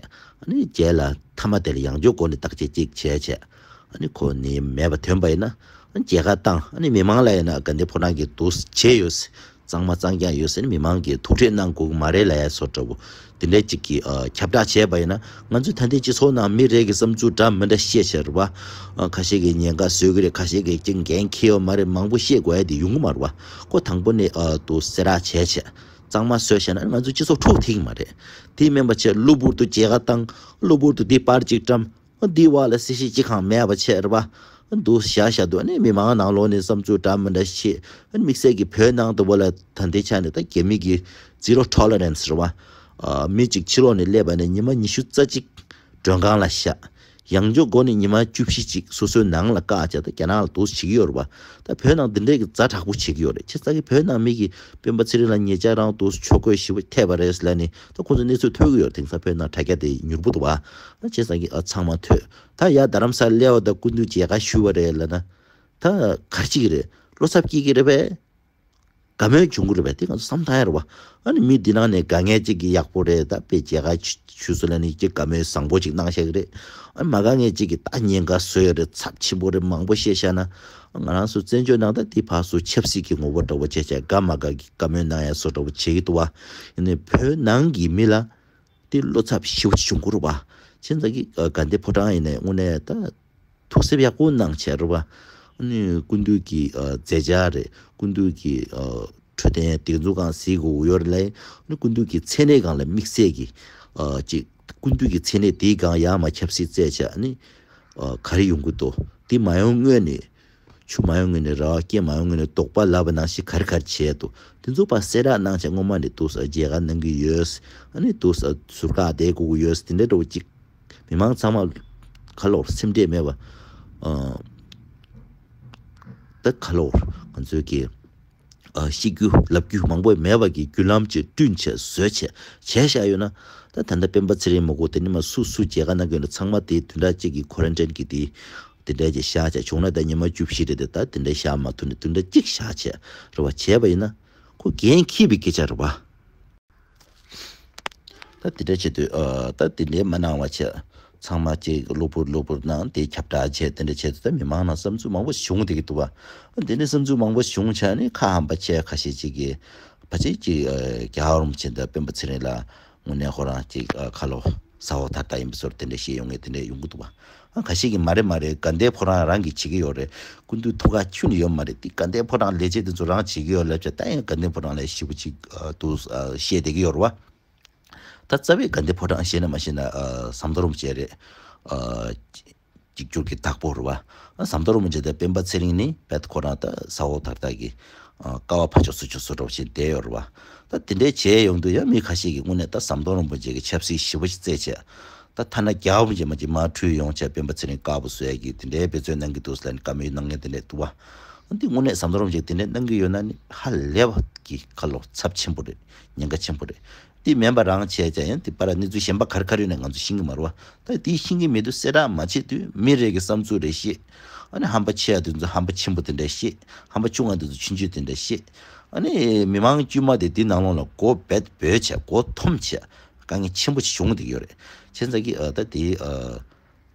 ཨ་ནི་རྗེས་ལ་མཐའ་མ་དེ་ལ་ཡང་བསྐྱར་སྒོ་ནས་བརྟག་དཔྱད་གཅིག་བྱས་བྱས་ཨ་ནི་ཁོ་ནི་མེད་པ་ཐོན་པ་ཡིན་ན་མཇལ་ཁ་བཏང་ཨ་ནི་མི་མང་ལ་ཡིན་ན་དགའ་ལྡན་ཕོ་བྲང་གིས་འདུག་བྱས་ཡོད། གཙང་མ་གཙང་རྐྱང་ཡོད་ཟེར་ནས་མི་མང་གིས་ཐུགས་ཁྲལ་གནང་དགོས་ཀྱི་མ་རེད་ལབ་ཡ་བཟོ་འདྲ་བོ་དེ་འདྲ་གཅིག་གིས་ཨ་ཁྱབ་བསྒྲགས་བྱས་པ་ཡིན་ན་ང་ཚོའི་ད་ལྟའི་སྤྱི་ཚོགས་ནང་མི་རེ་གི་བསམ་ཚུལ་འདྲ་མི་འདྲ་བཤད་བྱས་རེད་བ། ཨ་ཁ་ཤས་ཀྱིས་ཉེན་ཁ་བཟོ་གི་རེད། ཁ་ཤས་ཀྱིས་ཅིག་འགན་འཁྱེར་ཡོད་མ་རེད། མང་པོ་བཤད་དགོས་ཡ་དེ་ཡོང་གི་མ་རེད་བ། ཁོ་དང་པོ་ནས་ཨ་དུ་གསལ་བསྒྲགས་བྱས་བྱས་གཙང་མ་བཟོས་བྱས་ན་ང་ཚོའི་སྤྱི་ཚོགས་འཁྲུག་ཐིག་མ་རེད། དེ་མིན་པ་བྱས་གློ་བུར་དུ་མཇལ་ཁ་བཏང་གློ་བུར་དུ་འདི་པར་ཅིག་བཀྲམ། འདི་བ་ལ་སྲི་ཞུ་ཅི་གང་མེད་པ་བྱས་རེད་པ། འདུག་བཞག་བཞག་འདུག་ཨ་ནི་མི་མང་ནང་ལོགས་ནས་བསམ་ཚུལ་འདྲ་མི་འདྲ་བཤད། ཨ་ནི་དམིགས་བསལ་གྱི་བོད་ནང་དུ་བ་ལ་ད་ལྟའི་ཆ་ནས་ད་རྒྱ་མི་གི་zero tolerance རེད་པ། ཨ་མི་གཅིག་ཕྱི་ལོགས་ནས་སླེབས་པ་ནས་ཉི་མ་ཉི་ཤུ་རྩ་གཅིག་མགྲོན་ཁང་ལ་བཞག་ཡང་བསྐྱར་སྒོ་ནས་ཉི་མ་བཅུ་བཞི་ཅིག་སོ་སོའི་ནང་ལ་བཀག་བྱས་ད་རྒྱ་ནག་ལ་འདུག་བྱེད་ཀྱི་ཡོད་རེད་པ། ད་བོད་ནང་འདི་འདྲའི་གི་ཛ་དྲག་པོ་བྱེད་ཀྱི་ཡོད་རེད། བྱས་ཙང་གི་བོད་ནང་མི་གི་སྤེན་པ་ཚེ་རིང་ལ་ཉེ་ཆར་རང་འདུག་ཕྱོགས་འགོད་ཞིབ་པོ་ཐེབས་པ་རེད་ལབ་ནས་ད་ཁོང་ཚོ་གནས་ཚུལ་ཐོས་ཀྱི་ཡོད་རེད། དེང་སང་བོད་ནང་དྲ་རྒྱ་དེ་མྱུར་པོ་འདུག་པ། བྱས་ཙང་གི་ཨ་ཚང་མ་ཐོས། ད་ཡ་རྡ་རམ་ས་ལ་སླེབས་པ་དང་སྐུ་མདུན་མཇལ་ཁ་ཞུས་པ་རེད་ལབ་ན། ད་ག་རེ་བྱེད་ཀྱི་རེད། བློ་འཚབ་སྐྱེ་གི་རེད་པས། དགའ་མོས་བྱུང་གི་རེད་པས། དེ་ང་ཚོ་བསམ་བློ་བཏང་ཡ་རེད་བ། ཨ་ནི་མི་འདི་ནང་ནས་དགའ་མཁན་གཅིག་གིས་ཡག་པོ་རེད། ད་དཔེ་མཇལ་ཁ་ཞུས་སོང་ལབ་ནས་ཀྱི་དགའ་མོས་བཟང་པོ་ཅིག་གནང་བཞག་གི་རེད། ཨ་ནི་མ་དགའ་མཁན་གཅིག་གིས་ད་ཉེན་ཁ་བཟོས་ཡོད་རེད། ཚབས་ཆེན་པོ་རེད། མང་པོ་བཤད་བཞག་ན་ང་རང་ཚོ་བཙན་བྱོལ་ནང་ད་དེ་ཕར་ཚུར་ཆབ་སྲིད་ཀྱི་ངོ་བོ་འདྲ་བོ་བྱས་བྱས་དགའ་མ་དགའ་གི་བཀའ་མོལ་གནང་ཡ་བཟོ་འདྲ་བོ་བྱེད་ཀྱི་འདུག་བ། ཡིན་ནའི་བོད་ནང་གི་མི་ལ་དེ་བློ་འཚབ་ཞེ་པོ་ཅིག་བྱུང་གི་རེད་བ། བྱས་ཙང་གི་ཨ་དགའ་ལྡན་ཕོ་བྲང་ཡིན་ནའི་དངོས་གནས་ད་ཐུགས་སེམས་ཡག་པོ་གནང་བྱས་རེད་བ། ཨ་ནི་སྐུ་མདུན་གྱི་ཨ་མཛད་འཆར་རེད། སྐུ་མདུན་གྱི་ཨ་འཕྲོད་བསྟེན་སྒྲིག་འཛུགས་སྒང་གཟིགས་དགོས་ཡོད་རེད་ལ། ཨ་ནི་སྐུ་མདུན་གྱི་མཚན་གནས་སྒང་ལ་དམིགས་བསལ་གྱི་ཨ་ཅིག་སྐུ་མདུན་གྱི་མཚན་གནས་དེའི་སྒང་ཡར་མར་ཆབ་སྲིད་བརྩད་བྱས་ཨ་ནི་ཨ་ག་རེ་ཡོང་གི་འདུག་དེ་མ་ཡོང་སྔོན་ནས། ཆུ་མ་ཡོང་སྔོན་ནས་ར་བ། རྐྱེན་མ་ཡོང་སྔོན་ནས་དོགས་པ་ལབ་པ་ནང་བཞིན་ག་རེ་ག་རེ་བྱས་འདུག་དེ་ཚོ་ཕར་གསལ་བསྒྲགས་གནང་བྱས་སྔོན་མ་ནས་འདུག་ས་མཇལ་ཁ་གནང་གི་ཡོད། ཨ་ནི་འདུག་ས་ཟུར་བཀག་བསྡད་དགོས་ཀྱི་ཡོད། དེ་འདྲ་འདྲ་བོ་ཅིག་མི་མང་ཚང་མ་ཁ་ལོག་སེམས་ཁྲལ་མེད་པ། ཨ་ད་ཁ་ལོག་ང་ཚོའི་གི་ཨ་བཤད་རྒྱུ་ལབ་རྒྱུ་མང་པོ་མེད་པ་གི་བརྒྱུད་ལམ་ཅིག་བསྐྲུན་བྱས་བཟོས་བྱས་བྱས་བཞག་ཡོད་ན། ད་ད་ལྟ་སྤེན་པ་ཚེ་རིང་མ་གོ་དེ་ནི་མ་སུ་སུ་མཇལ་ཁ་གནང་གི་ཡོད་ན་ཚང་མ་དེ་བདུན་ཕྲག་གཅིག་གི་ཁོ་རན་ཊིན་གི་དེ་དེ་འདྲ་ཅིག་བཞག་བྱས་བྱུང་ན་ད་ཉི་མ་བཅུ་བཞི་རེད་དེ། ད་དེ་འདྲ་བཞག་མ་ཐུབ་ནས་བདུན་ཕྲག་གཅིག་བཞག་བྱས་རེད་བ། བྱས་པ་ཡིན་ན་ཁོ་འགན་འཁྱེར་བའི་སྐད་ཆ་རེད་བ། ད་དེ་འདྲ་བྱེད་དུས་ཨ་ད་དེ་འདྲའི་མ་གནང་བ་བྱས། ཚང་མ་ཅིག་གློ་བུར་གློ་བུར་གནང་དེ་ཁྱབ་བསྒྲགས་བྱས་དེ་འདྲ་བྱས་དུས་ད་མི་མང་ནང་བསམ་ཚུལ་མང་པོ་བྱུང་བསྡད་ཀྱི་འདུག་བ། དེ་འདྲའི་བསམ་ཚུལ་མང་པོ་བྱུང་བྱས་ནས་ཁ་ཧམ་པ་བྱས་ཁ་ཤས་ཅིག་གིས་ཕལ་ཆེར་ཅིག་ཨ་རྒྱལ་བ་རིན་པོ་ཆེ་དང་སྤེན་པ་ཚེ་རིང་ལ་དངོས་གནས་ཁོ་རང་ཅིག་ཨ་ཁ་ལོ་ཟ་འོག་ཐར་ཐར་ཡིན་པའི་བཟོ་འདྲ་དེ་འདྲ་བཤད་ཡོང་མཁན་དེ་འདྲ་ཡོང་གི་འདུག་བ། ཨ་ཁ་ཤས་ཀྱིས་མ་རེད་མ་རེད། དགའ་ལྡན་ཕོ་བྲང་རང་གིས་བྱེད་ཀྱི་ཡོད་རེད། སྐུ་མདུན་ཐུགས་ཁག་ཁྱོན་ནས་ཡོད་མ་རེད། དེ་དགའ་ལྡན་ཕོ་བྲང་ལས་བྱེད་དེ་ཚོ་རང་བྱེད་ཀྱི་ཡོད་ལབ་བྱས་ད་ཡང་དགའ་ལྡན་ཕོ་བྲང་ལ་ཞེ་པོ་ཅིག་ཨ་འདུག་ཨ་བཤད་བསྡད་ཀྱི་ཡོད་རེད་བ། ད་རྩ་བའི་དགའ་ལྡན་ཕོ་བྲང་ཤེས་ན་མ་ཤེས་ན་ཨ་ཟམ་གདོང་རིན་པོ་ཆེ་རེད། ཨ་གཅིག་གྱུར་གྱི་བདག་པོ་རེད་བ། ཨ་ཟམ་གདོང་རིན་པོ་ཆེ་དང་སྤེན་པ་ཚེ་རིང་ནི་རྦད་ཁོ་རང་ད་ཟ་འོག་ཐར་ཐར་གྱི་ཨ་ཀ་བ་ཕར་ཕྱོགས་ཚུར་ཕྱོགས་སུ་འགྲོ་བཞིན་བསྡད་ཡོད་རེད་བ། ད་དེ་འདྲའི་བྱས་ཡོང་དུས་ཡང་མི་ཁ་ཤས་ཀྱིས་དངོས་གནས་ད་ཟམ་གདོང་རིན་པོ་ཆེ་གི་ཆབ་སྲིད་ཞེ་པོ་ཞིག་རྩེད་བྱས། ད་ཐ་ན་རྒྱལ་བ་རིན་པོ་ཆེ་མ་གཅིག་མར་འཁྲུལ་ཡོང་བྱས་སྤེན་པ་ཚེ་རིང་དཀར་པོ་བཟོ་ཡ་གི་དེ་འདྲའི་འབད་བརྩོན་གནང་གི་འདུག་ཟེར་ནས་བཀའ་མོལ་གནང་མཁན་དེ་འདྲས་འདུག་བ། འདི་དངོས་གནས་ཟམ་གདོང་རིན་པོ་ཆེ་དེ་འདྲས་གནང་གི་ཡོད་ན་ནི་ཧ་ལས་པ་གི་ཁ་ལོ་ཚབས་ཆེན་པོ་རེད། ཉེན་ཁ་ཆེན་པོ་རེད། འདི་མིན་པ་རང་བྱས་ཀྱང་ཡང་དེ་པར་གནས་ཚུལ་གཞན་པ་ག་རེ་ག་རེ་ཡོད་ན་ང་ཚོ་ཤེས་ཀྱི་མ་རེད་བ། ད་དེ་ཤེས་ཀྱི་མེད་དུས་གསལ་བསྒྲགས་མ་བྱེད་དུས་མི་རེ་གི་བསམ་ཚུལ་རེ་བཤད། ཨ་ནི་ཧམ་པ་ཆེ་ཡ་དེ་ཚོ་ཧམ་པ་ཆེན་པོ་དེ་འདྲ་བཤད། ཧམ་པ་ཆུང་བ་དེ་ཚོ་ཆུང་ཆུང་དེ་འདྲ་བཤད། ཨ་ནི་མི་མང་དཀྱུས་མ་དེ་འདི་ནང་ལོགས་ལ་མགོ་སྦད་འབོད་བྱས་མགོ་འཐོམ་བྱས་དཀའ་ངལ་ཆེན་པོ་ཞིག་བྱུང་བསྡད་ཀྱི་ཡོད་རེད། བྱས་ཙང་གི་ཨ་ད་དེ་ཨ།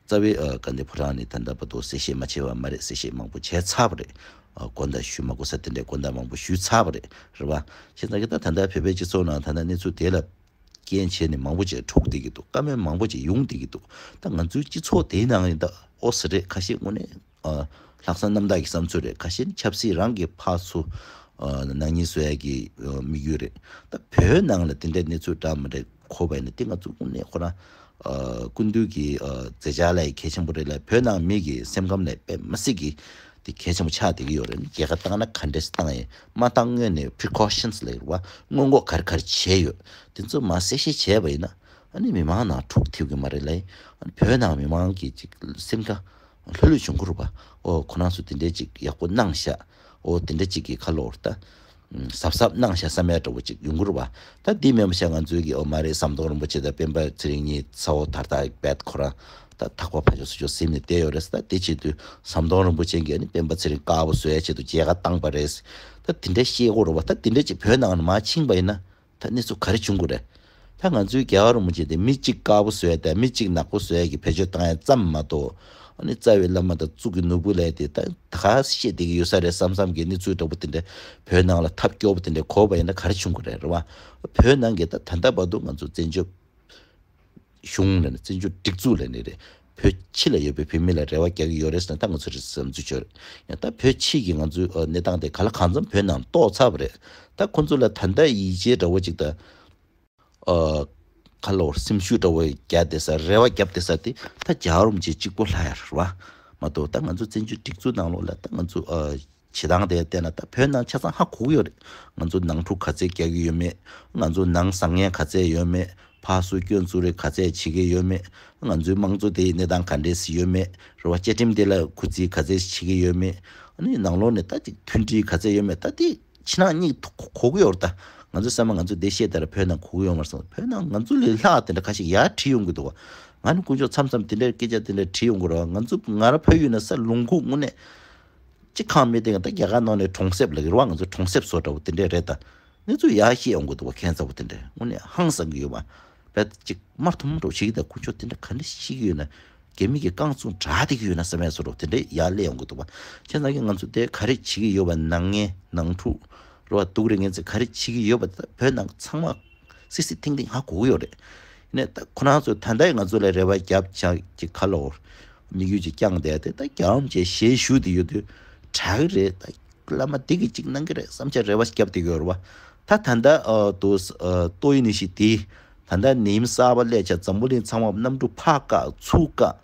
རྩ་བའི་ཨ་དགའ་ལྡན་ཕོ་བྲང་ནས་ད་ལྟ་བར་དུ་གསལ་བཤད་མ་བྱས་པ་མ་རེད། གསལ་བཤད་མང་པོ་བྱས་ཚར་བ་རེད། ཨ་དགོན་བདག་ཞུ་མ་དགོས་ས་དེ་འདྲའི་དགོན་བདག་མང་པོ་ཞུས་ཚར་བ་རེད། རེད་བ། བྱས་ཙང་གི་ད་ད་ལྟ་བོད་པའི་སྤྱི་ཚོགས་ནང་ད་ལྟ་གནས་ཚུལ་དེ་ལ་རྐྱེན་བྱས་ནས་མང་པོ་ཅིག་འཁྲུག་བསྡད་ཀྱི་འདུག་བཀའ་མོལ་མང་པོ་ཅིག་ཡོང་བསྡད་ཀྱི་འདུག་ད་ང་ཚོའི་སྤྱི་ཚོགས་དེའི་ནང་ཡིན་ད་ཨོ་ཙི་རེད། ཁ་ཤས་དངོས་གནས་ཨ་ ལྷག་བསམ་རྣམ་དག་གི་བསམ་ཚུལ་རེད། ཁ་ཤས་ནི་ཆབ་སྲིད་རང་གི་ཕར་ཚུར་ཨ་ནག་ཉེས་བཟོ་ཡ་གི་ཨ་དམིགས་ཡུལ་རེད། ད་བོད་ནང་ལ་དེ་འདྲའི་གནས་ཚུལ་འདྲ་མི་འདྲ་གོ་བ་ཡིན་ན་དེ་ང་ཚོ་དངོས་གནས་ཁོ་རང་ཨ་སྐུ་མདུན་གྱི་ཨ་མཛད་འཆར་ལ་ཡི་གལ་ཆེན་པོ་རེད་ལ། བོད་ནང་མི་གི་སེམས་ཁམས་ལ་དཔེ་མི་སྲིད་ཀྱི་དེ་གལ་ཆེན་པོ་ཆགས་བསྡད་ཀྱི་ཡོད་རེད། རྒྱལ་ཁ་བཏང་ན་ག་འདྲས་བཏང་ཡིན་མ་བཏང་སྔོན་ནས་precautions་ལབ་ཡོད་རེད་བ། སྔོན་འགོག་ག་རེ་ག་རེ་བྱས་ཡོད། དེ་ཚོ་མར་གསལ་བཤད་བྱས་པ་ཡིན་ན་ཨ་ནི་མི་མང་ནང་འཁྲུག་ཐེབས་ཀྱི་མ་རེད་ལ། ཨ་ནི་བོད་ནང་མི་མང་གི་ཅིག་སེམས་ཁ་ལྷོད་ལྷོད་བྱུང་གི་རེད་བ། ཨོ་ཁོ་རང་ཚོ་དེ་འདྲའི་ཅིག་ཡག་པོ་གནང་ཤག་ཨོ་དེ་འདྲ་ཅིག་གི་ཁ་ལོ་ད་གཟབ་གཟབ་གནང་ཤག་བསམ་ཡ་འདྲ་བོ་ཅིག་ཡོང་གི་རེད་བ། ད་དེ་མིན་པ་ཤག་ང་ཚོའི་གི་ཨོ་མ་རེད། ཟམ་གདོང་རིན་པོ་ཆེ་དང་སྤེན་པ་ཚེ་རིང་གཉིས་ཚ་བོ་དར་དར་བད་ཁོ་རང་ད་ཐག་པ་ཕ་ཆོ་སུ་ཆོ་ཟིན་ནས་བསྡད་ཡོད་རེད། ད་དེ་བྱེད་དུས་ཟམ་གདོང་རིན་པོ་ཆེ་གིས་ཨ་ནི་སྤེན་པ་ཚེ་རིང་དཀར་པོ་བཟོ་ཡ་ཆེད་དུ་མཇལ་ཁ་བཏང་པ་རེད། ད་དེ་འདྲ་བཤད་དགོས་རེད་བ། ད་དེ་འདྲ་ཅིག་བོད་ནང་ནས་མར་ཕྱིན་པ་ཡིན་ན། ད་གནས་ཚུལ་ག་རེ་བྱུང་དགོས་རེད། ད་ང་ཚོའི་རྒྱལ་བ་རིན་པོ་ཆེ་དེ་མི་གཅིག་དཀར་པོ་བཟོ་ཡ་དང་མི་གཅིག་ནག་པོ་བཟོ་ཡ་གི་བེད་སྤྱོད་བཏང་ཡ་ཙམ་མ་གཏོགས། ཨ་ནི་རྩ་བའི་བླ་མ་དང་གཙུག་གི་ནོར་བུ་ལས་དེ་ད་ད་ག་བཤད་བསྡད་ཀྱི་ཡོད་ས་རེད་བསམ་བསམ་གྱི་གནས་ཚུལ་འདྲ་པོ་དེ་འདྲ་བོད་ནང་ལ་ཐབས་སྐྱོ་པོ་དེ་འདྲ་གོ་བ་ཡིན་ན་ག་རེ་བྱུང་དགོས་རེད། རེད་བ། བོད་ནང་གི་ད་ད་ལྟ་བར་དུ་ང་ཚོ་བཙན་བྱོལ་གཞུང་ལ་ནི་བཙན་བྱོལ་སྒྲིག་འཛུགས་ལ་ནི་རེད། བོད་ཕྱི་ལ་ཡོད་པའི་བོད་མི་ལ་རེ་བ་རྒྱག་གི་ཡོད་རེད་ཟེར་ན་ད་ང་ཚོ་རེ་བསམ་ཚུལ་ཆོད་རེད། ཡང་ད་བོད་ཕྱི་གི་ང་ཚོའི་ཨ་གནས་སྟངས་དེ་ག་ལ་གང་འཚམ་བོད་ནང་རྟོགས་ཚར་བ་རེད། ད་ཁོ་ཚོ་ལ་ད་ལྟ་ཡིད་ཆེས་འདྲ་བོ་ཅིག་དང་ཨ་ག་ལ་བར་སེམས་ཤུགས་འདྲ་བོ་རྒྱག་བསྡད་ས་རེ་བ་བརྒྱབ་བསྡད་ས་དེ་ད་རྒྱལ་བ་རིན་པོ་ཆེ་གཅིག་པོ་ལྷག་ཡ་རེད་བ། མ་གཏོགས་ད་ང་ཚོ་བཙན་བྱོལ་སྒྲིག་འཛུགས་ནང་ལོགས་ལ་ད་ང་ཚོ་ཨ། བྱེད་སྟངས་དེ་བལྟས་ན་ད་བོད་ནང་ཆ་ཚང་ཧ་གོ་གི་ཡོད་རེད། ང་ཚོ་ནང་འཁྲུག་ག་ཚད་རྒྱག་གི་ཡོད་མེད། ང་ཚོ་ནང་བཟང་ངན་ག་ཚད་ཡོད་མེད། ཕར་ཚུར་སྐྱོན་བཙུགས་རེས་ག་ཚད་བྱེད་ཀྱི་ཡོད་མེད། ང་ཚོའི་དམངས་གཙོ་དེའི་གནས་སྟངས་ག་འདྲས་སེ་ཡོད་མེད། རེད་བ། བཅའ་ཁྲིམས་དེ་ལ་གུ་རྩི་ག་ཚད་བྱེད་ཀྱི་ཡོད་མེད། ཨ་ནི་ནང་ལོགས་ནས་ད་ཅིག་མཐུན་སྒྲིལ་ག་ཚད་ཡོད་མེད། ད་དེ་ཕྱི་ནང་གཉིས་ཐུག་གོ་གི་ཡོད་རེད། ད་ང་ཚོ་བསམ་ན་ང་ཚོ་བདེ་གཤེགས་དེ་ལ་བོད་ནང་གོ་གི་ཡོད་མ་རེད་བསམ། བོད་ནང་ང་ཚོ་ལས་ལྷག་དེ་འདྲ་ཁ་ཤས་ཡར་བྲིས་ཡོང་གི་འདུག་བ། ང་ནི་དཀོན་མཆོག་མཚམས་མཚམས་དེ་འདྲའི་སྐད་ཆ་དེ་འདྲ་བྲིས་ཡོང་གི་རེད་བ། ང་ཚོ་ང་རང་ཕ་ཡུལ་ནས་ས་ལུང་ཁུག་དངོས་གནས། གཅིག་ཁང་མི་དེ་ད་རྒྱ་གར་ནང་ནས་གྲོང་གསེབ་ལ་གི་རེད་བ། ང་ཚོ་གྲོང་གསེབ་བཟོ་འདྲ་བོ་དེ་འདྲས་རེད་ད། གནས་ཚུལ་ཡར་བཤད་ཡོང་གི་འདུག་བ། ཁྱད་མཚར་བོ་དེ་འདྲས་དངོས་གནས་ཧང་སང་གི་ཡོད་བ། བས་གཅིག་དམར་ཐུམ་འདྲ་བོ་བྱེད་ཀྱི་ད། དཀོན་མཆོག་དེ་འདྲ་ག་འདྲ་ཤེས་ཀྱི་ཡོད་ན། རྒྱ་མི་གི་རྐང་བཙུགས་དྲག་བསྡད་ཀྱི་ཡོད་ན་བསམ་ཡ་བཟོ་འདྲ་བོ་དེ་འདྲས་ཡར་སླེབས་ཡོང་གི་འདུག་བ། བྱས་ཙང་གི་ང་ཚོ་དེ་ག་རེ་བྱེད་ཀྱི་ཡོད་བ། ནག་ཉེས་ནང་འཁྲུག་རེད་བ། སྡུག་རེད། ངན་ཚད་ག་རེ་བྱེད་ཀྱི་ཡོད་བ། ད་བོད་ནང་ཚང་མ་སིག་སིག་ཐིང་ཐིང་ཧ་གོ་གི་ཡོད་རེད། ཡིན་ནའི་ད་ཁོ་རང་ཚོ་ད་ལྟ་ང་ཚོ་ལ་རེ་བ་རྒྱབ་ཆག་གི་ཁ་ལོ་དམིགས་ཡུལ་ཅིག་བསྐྱངས་བསྡད་དེ། ད་རྒྱལ་བ་རིན་པོ་ཆེ་ཞལ་བཞུགས་བསྡད་ཡོད་དུས་དྲག་གི་རེད། ད་བླ་མ་འདི་གིས་ཅིག་གནང་གི་རེད་བསམ་བྱས་རེ་བ་ཞིག་བརྒྱབ་བསྡད་ཀྱི་ཡོད་རེད་བ། ད་ད་ལྟ་ཨ་དུ་ཨ་ཏོག་དབྱིབས་ནད་གཞི་དེ་ད་ལྟ་ནད་ཡམས་གསར་པ་སླེབས་བྱས་འཛམ་བུ་གླིང་ཚང་མ་གནམ་གྲུ་ཕར་བཀག་ཚུར་བཀག་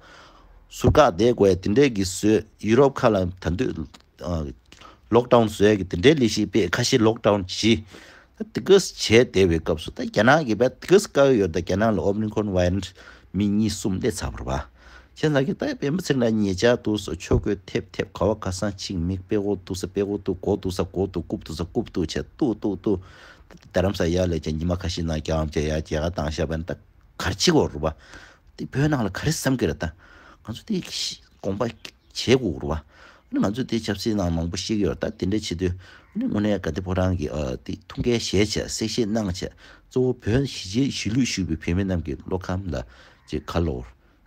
ཟུར་བཀག་བསྡད་དགོས་ཡ་དེ་འདྲས་ཀྱི་བཟོས། ཡུ་རོབ་ཁག་ལ་ད་དུང་ཨ་ལོག་ཌའུན་བཟོ་ཡ་གི་དེ་འདྲའི་ལས་གཞི་སྤེལ། ཁ་ཤས་ལོག་ཌའུན་བྱས། ད་དེ་ག་བྱས་བསྡད་པའི་སྐབས་སུ་ད་རྒྱ་ནག་གིས་བས་དེ་ག་བཀག་ཡོད། ད་རྒྱ་ནག་ལ་ཨོ་མི་ཁོན་ཝེ་རི་ཡན་ཊི་མི་གཉིས་གསུམ་སླེབས་ཚར་བ་རེད་བ། བྱས་ཙང་གི་ད་སྤེན་པ་ཚེ་རིང་ལ་ཉེ་ཆར་དུ་སོ་ཆོས་གོས་ཐེབས་ཐེབས། ག་བ་ག་ས་ཅིག་མིག་དཔེ་གོ་འདུག་ས་དཔེ་གོ་འདུག་གོ་འདུག་ས་གོ་འདུག་རྐུབ་འདུག་ས་རྐུབ་འདུག་བྱས་གཏུག་གཏུག་གཏུག་རྡ་རམ་ས་ཡར་ལ་བྱས་ཉི་མ་ཁ་ཤས་ནང་རྒྱ་ཨམ་ཅག་ཡར་རྒྱ་གར་བཏང་བཞག་པ་ཡིན་ན། ད་ག་རེ་བྱེད་དགོས་རེད་བ། དེ་བོད་ནང་ལ་ག་རེ་བསམ་གི་རེད། ད་ང་ཚོ་དེ་དགོངས་པ་བྱེད་དགོས་རེད་བ། ཨ་ནི་ང་ཚོས་དེ་ཆབ་སྲིད་ནང་མང་པོ་ཤེས་ཀྱི་ཡོད་རེད། ད་དེ་འདྲ་བྱེད་དུས་ཨ་ནི་དངོས་གནས་དགའ་ལྡན་ཕོ་བྲང་གི་ཨ་དེ་ཐུགས་འགན་བཞེས་བྱས་གསལ་བཤད་གནང་བྱས། གཙོ་བོ་བོད་གཞིས་བྱེས་གཞིས་ལུས་ཞུགས་པའི་བོད་མི་རྣམས་ཀྱི་བློ་ཁམས་ལ་ཅིག་ཁ་ལོ་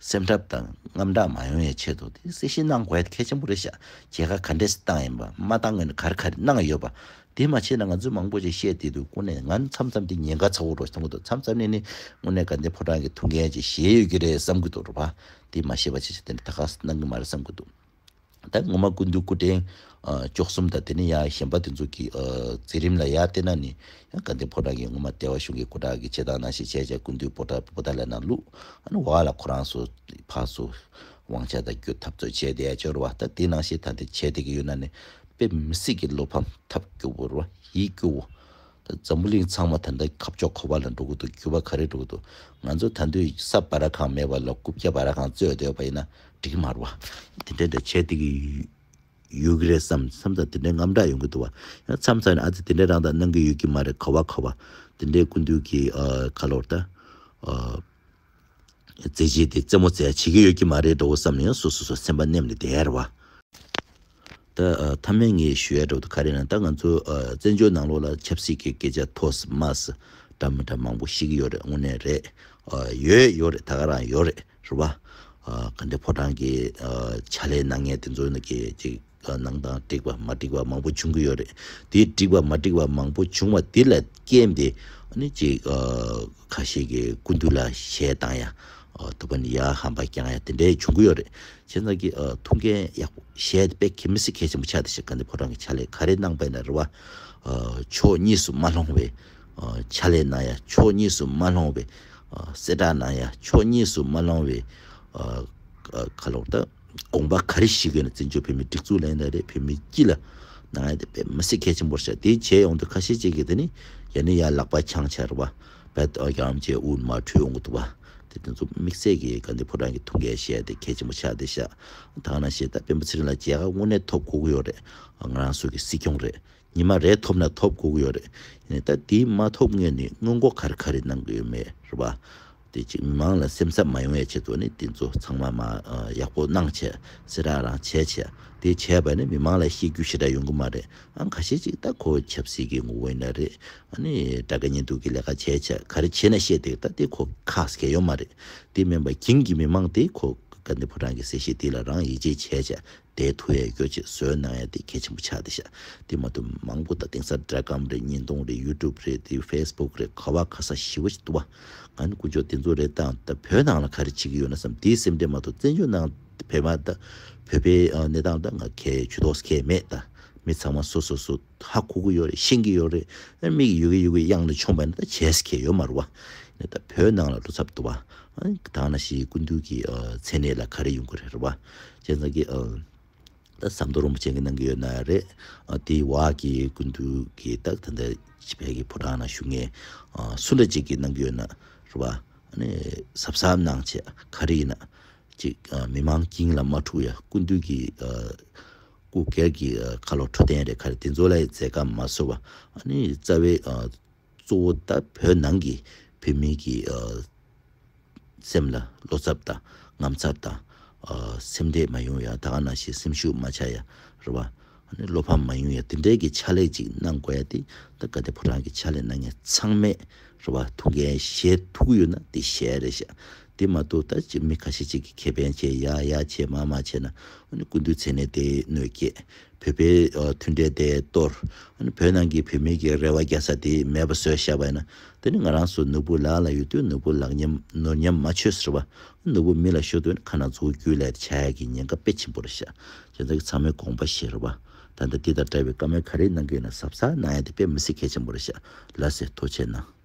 སེམས་འཁྲབ་དང་དངངས་སྐྲག་མ་ཡོང་ཡའི་ཆེད་དུ་དེ་གསལ་བཤད་གནང་དགོས་ཡ་དེ་གལ་ཆེན་པོ་རེད་ཤག་རྒྱལ་ཁ་ག་འདྲས་བཏང་ཡིན་པ། མ་བཏང་སྔོན་ནས་ག་རེ་ག་རེ་གནང་ཡོད་པ། དེ་མ་བྱས་ན་ང་ཚོས་མང་པོ་ཅིག་བཤད་བསྡད་དུས་དངོས་གནས་ང་མཚམས་མཚམས་དེ་ཉེན་ཁ་ཚ་བོ་འགྲོ་བསམ་གྱི་འདུག་མཚམས་མཚམས་ནས་ནི་དངོས་གནས་དགའ་ལྡན་ཕོ་བྲང་གི་ཐུགས་འགན་ཅིག་བཞེས་ཡོད་ཀྱི་རེད་བསམ་གྱི་འདུག་རེད་པ། དེ་མ་བཤད་པ་ཅིག་བྱས་དེ་ནི་ད་ག་གནང་གི་མ་རེད་བསམ་གྱི་འདུག་ད་ངོ་མ་སྐུ་མདུན་སྐུ་ཕྲེང་ཨ་བཅུ་གསུམ་དང་དེ་ནས་ཡང་གཞན་པ་དེ་ཚོ་གི་ཨ་མཛད་རིམ་ལ་ཡར་བལྟས་ན་ནི་ཡང་དགའ་ལྡན་ཕོ་བྲང་གི་ངོ་མ་བདེ་བ་གཞུང་གི་སྐུ་དྲག་གི་བྱེད་སྟངས་ནང་བཞིན་བྱས་བྱས་སྐུ་མདུན་པོ་ཏཱ་པོ་ཏཱ་ལའི་ནང་བླུགས། ཨ་ནི་འོག་ལ་ཁོ་རང་ཚོ་ཕར་ཚུར་དབང་ཆ་དང་རྒྱུ་འཐབ་རྩོད་བྱས་བསྡད་ཡ་ཅིག་ཡོད་རེད་བ། ད་དེ་ནང་བཞིན་ད་དེ་བྱས་བསྡད་ཀྱི་ཡོད་ན་ནི་དཔེ་མི་སྲིད་ཀྱི་བློ་ཕམ་ཐབས་སྐྱོ་བོ་རེད་བ། ཡིད་སྐྱོ་བོ། ད་འཛམ་བུ་གླིང་ཚང་མ་ད་ལྟ་ཁ་ཕྱོགས་ག་པ་ལ་འགྲོ་གི་འདུག་འགྱུར་བ་ག་རེ་འགྲོ་གི་འདུག་ང་ཚོ་ད་དུང་ས་བྷ་ར་ཁང་མེད་པ་ལ་རྐུབ་བཀྱག་བྷ་ར་ཁང་བཙོས་བསྡད་པ་ཡིན་ན་འགྲིག་གི་མ་རེད་བ། དེ་འདྲ་འདྲ་བྱས་བསྡད་ཀྱི་ཡོད་ཀྱི་རེད་བསམ་བསམ་ཙང་དེ་འདྲའི་དངངས་སྐྲག་ཡོང་གི་འདུག་བ། ཡང་མཚམས་མཚམས་ནས་ཨ་ཙི་དེ་འདྲའི་རང་དང་གནང་གི་ཡོད་ཀྱི་མ་རེད། ག་བ་ག་བ་དེ་འདྲའི་སྐུ་མདུན་གྱི་ཨ་ཁ་ལོར་ད་ཨ་མཛད་རྗེས་དེ་རྩེད་མོ་རྩེ་ཡ་བྱེད་ཀྱི་ཡོད་ཀྱི་མ་རེད་འདྲ་བོ་བསམ་ནས་ཡང་སོ་སོ་སོ་སེམས་པ་མནན་ནས་བསྡད་ཡ་རེད་བ། ད་ཨ་མཐའ་མའི་ངས་ཞུ་ཡ་འདྲ་བོ་ད་ག་རེ་ན། ད་ང་ཚོ་ཨ་བཙན་བྱོལ་ནང་ལོགས་ལ་ཆབ་སྲིད་ཀྱི་སྐད་ཆ་མཐོ་སུ་དམའ་སུ་འདྲ་མི་འདྲ་མང་པོ་བཤད་ཀྱི་ཡོད་རེད། དངོས་གནས་རེད། ཨ་ཡོད་ཡོད་རེད། ད་ག་རང་ཡོད་རེད། རེད་བ། ཨ་དགའ་ལྡན་ཕོ་བྲང་གི་ཨ་ཕྱག་ལས་གནང་མཁན་དེ་ཚོ་ནི་གི་ཅིག་ཨ་གནང་སྟངས་འགྲིག་པ་མ་འགྲིག་པ་མང་པོ་བྱུང་གི་ཡོད་རེད། དེ་འགྲིག་པ་མ་འགྲིག་པ་མང་པོ་བྱུང་བ་དེ་ལ་རྐྱེན་དེ་ཨ་ནི་ཅིག་ཨ་ཁ་ཤས་ཀྱི་སྐུ་མདུན་ལ་གཞས་བཏང་ཡ། ཨ་ཐུབ་པ་ནི་ཡ་ཧམ་པ་རྐྱང་ཡ་དེ་འདྲའི་བྱུང་གི་ཡོད་རེད། བྱས་ཙང་གི་ཨ་ཐུགས་འགན་ཡག་པོ་ བཤད་དེ་དཔེ་གལ་མི་སྲིད་གལ་ཆེན་པོ་ཆགས་བསྡད་ཤག་དགའ་ལྡན་ཕོ་བྲང་གི་ཕྱག་ལས་ག་རེ་གནང་པ་ཡིན་ན་རེད་བ། ཕྱོགས་གཉིས་སུ་མ་ལྷུང་བའི་ཕྱག་ལས་གནང་ཡ། ཕྱོགས་གཉིས་སུ་མ་ལྷུང་བའི་གསལ་བསྒྲགས་གནང་ཡ། ཕྱོགས་གཉིས་སུ་མ་ལྷུང་བའི་ཁ་ལོག་ད་དགོངས་པ་ག་རེ་བཞེས་དགོས་ན་བཙན་བྱོལ་བོད་མིའི་སྒྲིག་འཛུགས་ལ་ཡིན་ན་རེད། བོད་མིའི་སྤྱི་ལ་གནང་ཡ་དེ་དཔེ་མི་སྲིད་གལ་ཆེན་པོ་རེད་ཤག་དེ་བྱས་ཡོང་དུས་ཁ་ཤས་ཅིག་གིས་དེ་ནི་ཡ་ནི་ཡ་ལག་པ་འཆང་བྱས་རེད་བ། བད་ཨ་རྒྱ་རམ་བྱས་དབུ་མར་འཁྲུལ་ཡོང་གི་འདུག་བ། དེ་དེ་ཚོ་དམིགས་བསལ་གྱི་དགའ་ལྡན་ཕོ་བྲང་གི་ཐུགས་འགན་བཞེས་ཏེ་གལ་ཆེན་པོ་ཆགས་བསྡད་ཤག་ད་ག་ནང་བཞིན་ད་སྤེན་པ་ཚེ་རིང་ལགས་མཇལ་ཁ་དངོས་གནས་ཐོབ་དགོས་ཀྱི་ཡོད་རེད། ང་རང་ཚོ་གི་སྲིད་སྐྱོང་རེད། ཉི་མ་རེ་ཐོབ་ན་ཐོབ་དགོས་ཀྱི་ཡོད་རེད། ཡིན་ནའི་ད་དེ་མ་ཐོབ་སྔོན་ནས་སྔོན་འགོག་ག་རེ་ག་རེ་གནང་གི་ཡོད་མེད་རེད་བ། དེ་ཅིག་མི་མང་ལ་སེམས་འཚབ་མ་ཡོང་ཡའི་ཆེད་དུ་ནི་དེ་ཚོ་ཚང་མ་མ་ཡག་པོ་གནང་བྱས་གསལ་བསྒྲགས་རང་བྱས་བྱས་དེ་བྱས་པ་ནི་མི་མང་ལ་བཤད་རྒྱུ་ཞེ་དྲག་ཡོང་གི་མ་རེད། ཨང་ཁ་ཤས་ཅིག་ད་ཁོ་ཆབ་སྲིད་ཀྱི་ངོ་བོ་ཡིན་ན་རེད། ཨ་ནི་དགྲ་དགའ་གཉེན་སྡུག་གི་ལས་ཀ་བྱས་བྱས་ག་རེ་བྱས་ན་བཤད་དེ་ད་དེ་ཁོ་ཁག་སྐྱེ་ཡོད་མ་རེད། དེ་མིན་པ་གིང་གི་མི་མང་དེ་ཁོ་དགའ་ལྡན་ཕོ་བྲང་གི་གསལ་བཤད་དེ་ལ་རང་ཡིད་ཆེས་བྱས་བྱས་དེ་ཐུག་ཡས་སྐྱོ་ཆེ་བཟོས་གནང་ཡས་དེ་གལ་ཆེན་པོ་ཆགས་བསྡད་ཤག་དེ་མ་གཏོགས་མང་པོ་ད་དེང་སང་དྲ་སྒམ་རེད། བརྙན་ཐུང་རེད། ཡུ་ཊུབ་རེད། དེ་ཕེ་སི་བུག་རེད། ག་བ་ག་ས་ཞེ་པོ་ཅིག་འདུག་བ། ང་ནི་དཀོན་མཆོག་དེ་ཚོ་རེད། ད་ད་བོད་ནང་ལ་ག་རེ་བྱེད་ཀྱི་ཡོད་ན་བསམ་དེའི་སེམས་ཁྲལ་མ་གཏོགས་བཙན་བྱོལ་ནང་བོད་པ་ད་བོད་པའི་ཨ་གནས་སྟངས་ད་ང་ཁས་ཇུས་གཏོགས་ཁས་མེད། ད་མི་ཚང་མ་སོ་སོ་སོ་ཧ་གོ་གི་ཡོད་རེད། ཤེས་ཀྱི་ཡོད་རེད། ཨ་མིག་ཡོད་གི་ཡོད་གི་གཡང་ནས་མཆོངས་པ་ཡིན་ན་ད་བྱས་ཁས་ཡོད་མ་རེད་བ། ནི་ད་བོད་ནང་ལ་བློ་འཚབ་འདུག་བ། ཨ་ད་ནང་བཞིན་སྐུ་མདུན་གྱི་ཨ་མཚན་གནས་ལ་ག་རེ་ཡོང་གི་རེད་རེད་བ། བྱས་ཙང་གི་ཨ། ད་ཟམ་གདོང་རིན་པོ་ཆེ་གིས་གནང་གི་ཡོད་ན་རེད། ཨ་དེའི་བར་གྱི་སྐུ་མདུན་གྱིས་ད་ད་ལྟ་ཕྱི་པའི་གི་ཕོ་བྲང་ནང་བཞུགས་མཁན་ཨ་སུ་འདྲ་ཅིག་གིས་གནང་གི་ཡོད་ན་རེད་བ། ཨ་ནི་གཟབ་གཟབ་གནང་བྱས་ག་རེ་ཡིན་ན་ཅིག་ཨ་མི་མང་གིང་ལ་མ་འཁྲུག་ཡ། སྐུ་མདུན་གྱི་ཨ་སྐུ་སྒེར་གྱི་ཨ་ཁ་ལོ་འཕྲོད་བསྟེན་རེད། ག་རེ་དེ་ཚོ་ལ་མཛད་ཁ་མ་བཟོ་བ། ཨ་ནི་རྩ་བའི་ཨ་གཙོ་བོ་ད་བོད་ནང་གི་བོད་མི་གི་ཨ་སེམས་ལ་བློ་འཚབ་དང་ངམ་ཚབ་དང་ཨ་སེམས་ཁྲལ་མ་ཡོང་ཡ། ད་ག་ནང་བཞིན་སེམས་ཤུགས་མ་ཆག་ཡ་རེད་བ། ཨ་ནི་བློ་ཕམ་མ་ཡོང་ཡ་དེ་འདྲའི་གི་ཕྱག་ལས་ཅིག་གནང་དགོས་ཡ་དེ་ད་དགའ་ལྡན་ཕོ་བྲང་གི་ཕྱག་ལས་གནང་མཁན་ཚང་མས་རེད་བ། ཐུགས་འགན་བཞེས་ཐུབ་ཀྱི་ཡོད་ན་དེ་བཞེས་ཡ་རེད་ཤག་དེ་མ་གཏོགས་ད་ཅི་མི་ཁ་ཤས་ཅིག་གིས་ཁེ་ཕན་བྱས་ཡ་ཡ་བྱས་མ་མ་བྱས་ན་ཨ་ནི་སྐུ་མདུན་མཚན་གནས་དེ་གནོད་སྐྱེལ། བོད་པའི་ཨ་མཐུན་སྒྲིལ་དེ་གཏོར། ཨ་ནི་བོད་ནང་གི་བོད་མི་གི་རེ་བ་རྒྱག་ས་དེ་མེད་པ་བཟོས་བཞག་པ་ཡིན་ན། དེ་ནི་ང་རང་ཚོ་ནོར་བུ་ལག་ལ་ཡོད་དུས་ནོར་བུ་ལག་ཉམས་ནོར་ཉམས་མ་བྱོས་ཟེར་བ། ནོར་བུ་མི་ལ་ཤོར་དུས་ནི་ཁ་ནང་མཛུབ་གུ་ལས་ཆགས་ཡ་གི་ཉེན་ཁ་དཔེ་ཆེན་པོ་རེད་ཤག་བྱས་ཙང་གི་ཚང་མས་དགོངས་པ་བཞེས་རོགས། ད་ལྟ་འདི་དང་འདྲ་བའི་བཀའ་མོལ་ག་རེ་གནང་གི་ཡོད་ན་གཟབ་གཟབ་གནང་ཡ་དེ་དཔེ་མི་སྲིད་གལ་ཆེན་པོ་རེད་ཤག་ལགས་སེ། ཐུགས་རྗེ་གནང་།